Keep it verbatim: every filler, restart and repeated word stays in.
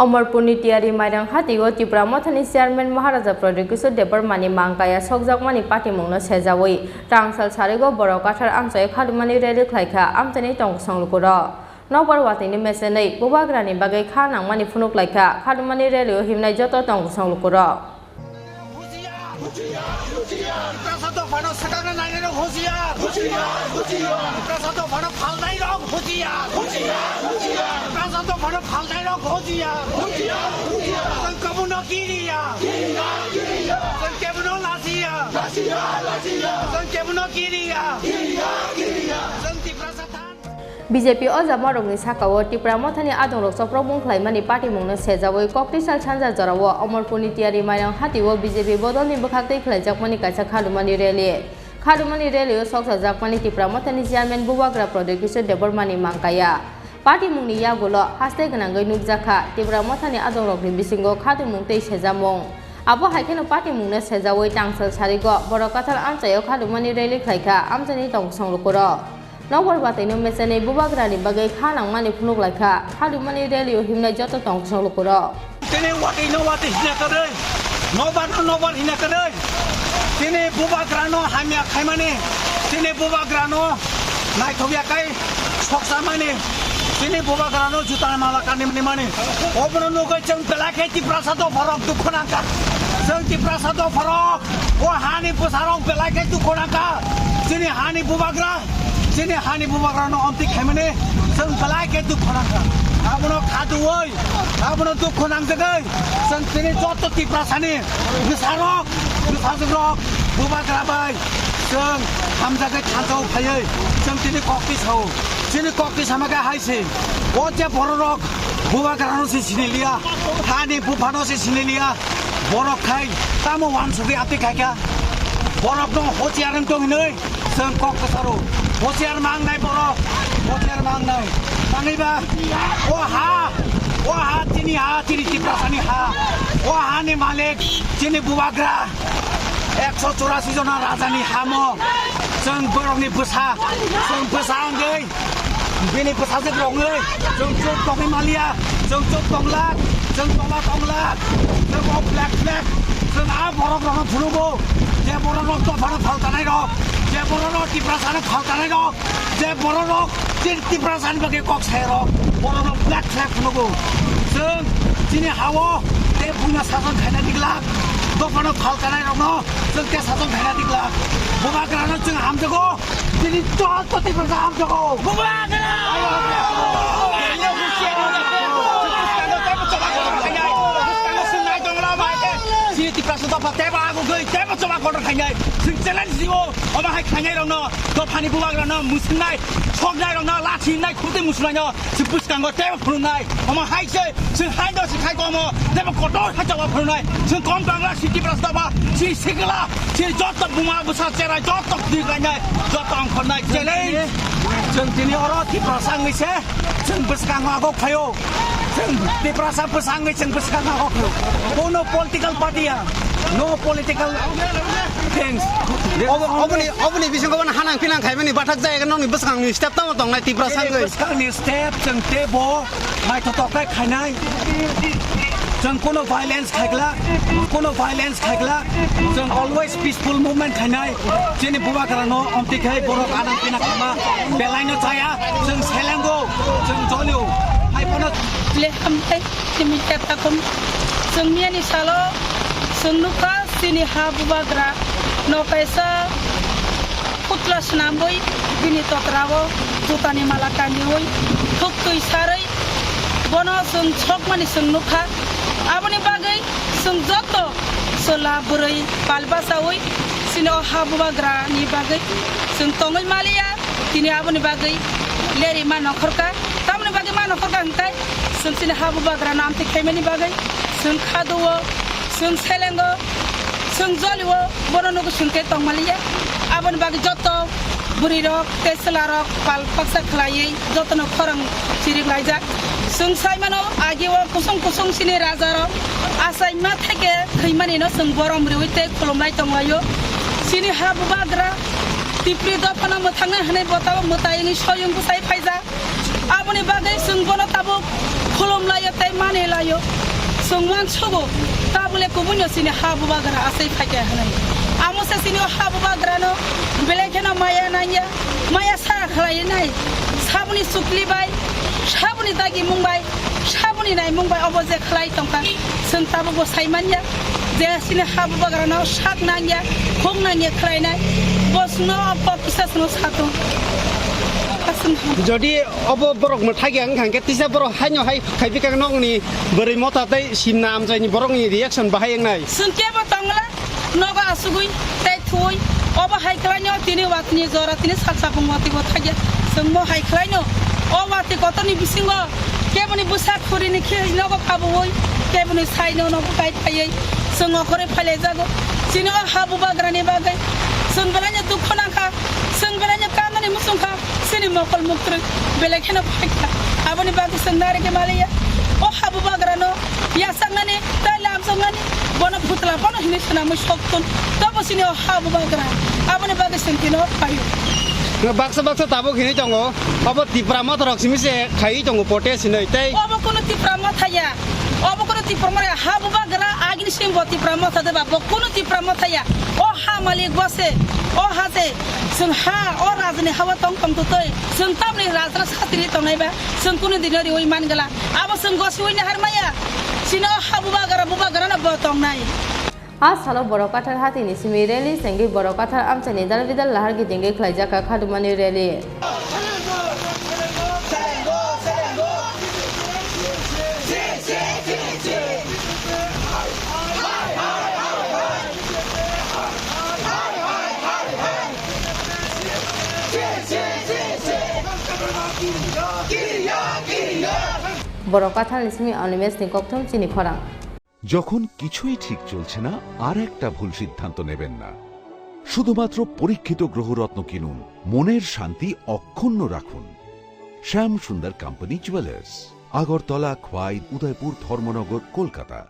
Omorpurni Tiyari Mairang Hatio Tipra Mothani Chairman Maharaja Pradyot Kishore Debbarmani mangkaya sokjakmani patimungno sejawi tangsal sarigo borok kathar amchaio khalumani rally khlaikha amchaini tongkosong lukurok. Nokbar watwini mesenwi bubagrani bagwi kha nangmani phunuklaikha khalumani rallyo himnai joto tongkosong lukurok. Tiprasa dophano swkangna nainai rok husiar. Tiprasa dophano phalnai rok husiar. Tiprasa dophano phalnai rok husiar. Chwng kebono kiriya. Chwng kebono lachiya. Chwng kebono kiriya. Chwng Tiprasa than. B J P o jamarokni sakao Tipra Mothani adongrok chopropmung khlaimani patimungno sejawi Koktisal sanja jorao Omorpurni Tiyari Mairang Hatio B J P bodolni bwkhaktwi khlaijakmani kaisa khalumani rally. Khalumani rally-o soksajakmani Tipra Mothani Chairman Bubagra Pradyot Kishore Debbarmani mangkaya. Patimungni yagulo haste gwnangwi nukjakha Tipra Mothani adongrokni bisingo khatumung tei sejamung. Abo hai kheno patimungno sejawi tangsal sarigo borok kathar amchaio khalumani rally khlaikha amchaini tongkosong lukurok. Nokbar watwino mesenwi bubagrani bagwi kha nangmani phunuklaikha khalumani rally-o himnai joto tongkosong lukurok. Tini watwi no watwi hina kwrwi, nobar no nobar hina kwrwi. Tini bubagra no hamya khaimani, tini bubagra no naithokya kai soksamani, tini bubagra no juta mala kanimani. Obono nugwi chwng belai khe Tiprasa dopharok dukhu nangkha. Chwng Tiprasa dopharok o hani bwsarok belai khe dukhu nangkha. Chini hani bubagra Chini hani bubagrano omtwi khaimani chwng belai khe dukhu nangkha. Abono khaduwi, abono dukhu nangjagwi chwng tini joto Tiprasani bwsarok, bwsajakrok, bubagra bai chwng hamjagwi thansa-o phaiwi chwng tini kokti sao. Chini kokti sama khe hai se, o je bororok bubagrano se siniliya, hani buphano se siniliya, borok khai tamo uansugwi amtwi khaikha. Borokno hochiyar wng tong hinwi Chwng kok kwcharo. Hochiyar mangnai borok. Hochiyar mangnai. Tangwi ba. O ha. O ha chini ha, chini Tiprasani ha. O hani malik chini bubagra. Ekso churasi jona rajani hamo. Chwng borokni bwsa. Chwng bwsa wngwi. Bini bwsajwk rok wngwi. Chwng chuk tongwi maliya. Chwng chuk tonglak. Chwng tola tonglak. Chwng o black flag. Chwng a borok rokno phunukgo. Je borok rok dophano phaltanai rok. Je borok rok Tiprasano phaltanai rok, je borok rok chini Tiprasani bagwi kok sai rok, borok rok black flag phunukgo. Chwng chini ha-o tei buino sason khaina diglak, dophano phaltanai rokno chwng tei sason khaina diglak. Bubagrano chwng hamjago, chini joto Tiprasa hamjago. Bubagra! Chini Tiprasa dopha teibo agugwi teibo choba kotor khainai. Chwng challenge rio, omo hai khainai rokno. Dophani bubagrano mwswngnai, soknairokno lachi wngnai, khutui musunaino chwng bwskango teibo phunuknai. Omo hai se chwng haino se khai komo teibo kotor hai choba phunuknai. Chwng kom tangla city plus doba, chini sikla, chini joto buma bwsa cherai joto thwi lainai, joto ongkhornai challenge. Chwng tini oro Tiprasa wngwi se chwng bwskango agok phaio. Chwng Tiprasa bwsa wngwi chwng bwskango agok phaio. Kono political party ya. No political things. Obo-, oboni, oboni bisingo bono hanang pinang khaimani bathak jaya nokni bwskangni step tamo tongnai Tiprasa wngwi. Bwskangni step chwng teibo naithotok khe khainai. Chwng kono violence khaikla, kono violence khaikla. Chwng always peaceful movement khainai. Chini bubagrano omtwi khai borok hanang pinang khaima belaino chaya. Chwng selengo, chwng jolio. Hai bono le hamthai. Simi khe takhum. Chwng miyani salo chwng nukha chini ha bubagra no kaisa putla swnamwi bini totrao jutani mala kaniwi thuktwi sarwi bono chwng sokmani chwng nukha. Aboni bagwi chwng joto chwla bwrwi pal bachaui chini o ha bubagra ni bagwi chwng tongwi maliya. Tini aboni bagwi leri ma nokhorka. Tamoni bagwi ma nokhorka hwnkhe chwng chini ha bubagrano amtwi khaimani bagwi chwng khaduo, chwng selengo, chwng jolio, bono nugwi chwng khe tongmaliya. Aboni bagwi joto bwrwirok tei chwlarok pal paksa khlaiwi jotono khorang chiriklaijak. Chwng saimano agio kusung kusung chini rajarok achaima theke thwimanino chwng borom riwi tei khulumnai tonglaio. Chini ha bubagra Tipri dophano mwthangnai hwnwi botabo mwtai wngwi soyung bwsai phaijak. Aboni bagwi chwng bono tabuk Khulum laio tei mani laio. Chwng uansugo, tabule kubunio chini ha bubagra asai phaikha hwnwi. Amo se chini o ha bubagrano belai kheno maya nangya, maya sa khlai nai. Saboni chukli bai, saboni dagimung bai, saboni naimung bai obo je khlai tongkha. Chwng tabukbo sai manya je chini ha bubagrano sak nangya, khuk nangya khlainai. Bo chwngno o kok kisa chwngno satung. Aswng. Jodi obo borok mwthagya wngkha hwnkhe tisa borok haino hai khai bikang nokni bwrwi motha tei simna amchaini borokni reaction bahai wngnai. Chwng kebo tongla nogo asugwi tei thuwi obo hai khlaino tini watini jora tini salsa bung wati bo thagya. Chwng mo hai khlaino o wati kotorni bisingo keboni bwsa khurini khe nogo kabuwi keboni saino nogo kai phaiwi chwng okhorwi phailaijago. Chini o ha bubagrani bagwi chwng belaino dukhu nangkha, chwng belaino kandani muchungkha. Chini mokol muktwrwi belai kheno phaikha. Aboni bagwi chwng narikhe maliya. O ha bubagrano yachaknani tei lamchoknani bono phutla bono hinwi swnamwi soktun. Tobo chini o ha bubagra. Aboni bagwi chwng tino phaio. Baksa baksa tabuk hinwi tongo. Obo Tipra mothorok simi se khaiwi tongo protest hinwi tei. Obo kunu Tipra mothaya. Obo kunu Tipra mothaya. Ha bubagra agini simbo Tipra motha deba. Bo kunu Tipra mothaya. O ha malik bo se. O ha se. Chwng ha, o rajani ha-o tong tong tutwi, chwng tamni rajano satiri tongnai ba, chwng kunu dino riwi man gala. Abo chwng gosiwi nahar maya, chini o ha bubagra, bubagrano bo tongnai. A salo Borok Kathar hatini simi rally chengwi Borok Kathar amchaini dal bidal lahar gidingwi khlaijak kha khadumani rally. Borok Katharni simi Animesh ni kokthum chini khorang. যখন কিছুই ঠিক চলছে না, আর একটা ভুল সিদ্ধান্ত নেবেন না। শুধুমাত্র পরীক্ষিত গ্রহরত্ন কিনুন, মনের শান্তি অক্ষুণ্ণ রাখুন। শ্যাম সুন্দর কোম্পানি জুয়েলার্স, আগরতলা, খোয়াই, উদয়পুর, ধর্মনগর, কলকাতা।